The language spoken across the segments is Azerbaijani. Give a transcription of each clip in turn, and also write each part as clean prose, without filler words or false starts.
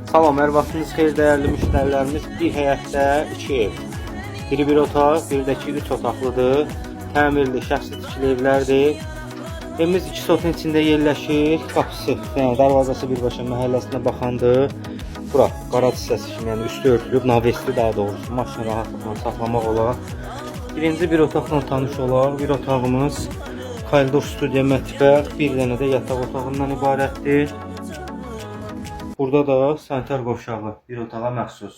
Salam, hər vaxtınız xeyir dəyərli müştərilərimiz. Bir həyətdə iki ev. Biri bir otaq, biri də ki üç otaqlıdır. Təmirli, şəxsi tikili evlərdir. Evimiz iki sotun içində yerləşir. Qapısı, yəni darvazası birbaşa məhəlləsinə baxandır. Bura qaraj hissəsi kimi, yəni üstü örtülüb, navesli daha doğrusu, maşını rahatlıqla saxlamaq olar. Birinci bir otaqla tanış olaq. Bir otağımız koridor, studiya, mətbəx, bir dənə də yataq otağından ibarətdir. Burada da sanitar qovşağı bir otağa məxsus.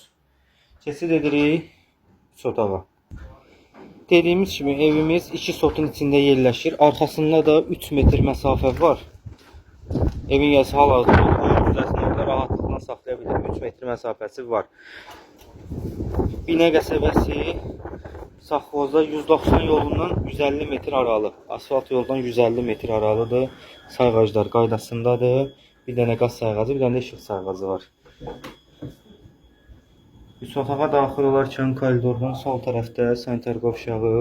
Keçid edirik üç otağa. Dediyimiz kimi evimiz iki sotun içində yerləşir. Arxasında da 3 metr məsafə var. Evin yəsi hal-hazırda oturur. Üzəsini orada rahatlıqla saxlaya bilir. 3 metr məsafəsi var. Binə qəsəbəsi Saxxozda 190 yolundan 150 metr aralı. Asfalt yoldan 150 metr aralıdır. Sayğaclar qaydasındadır. Bir dənə qaz sayğacı, bir dənə də işıq sayğacı var. Üç otağa daxil olarkən koridordan sol tərəfdə sanitar qovşağı,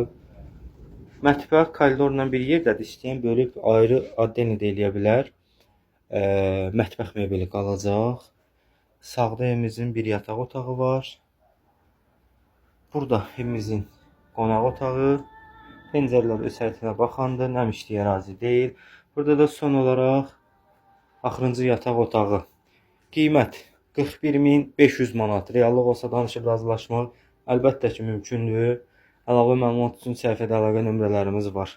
mətbəx koridorla bir yerdədir. İstəyən bölüb ayrı отдельно də eləyə bilər. Mətbəx mebeli qalacaq. Sağda evimizin bir yataq otağı var. Burada evimizin qonaq otağı. Pəncərələr öz həyətinə baxandır, nəm işli ərazi deyil. Burada da son olaraq axırıncı yataq otağı. Qiymət 41.500 manat. Reallıq olsa danışıb razılaşmaq əlbəttə ki mümkündür. Əlavə məlumat üçün səhifədə əlaqə nömrələrimiz var.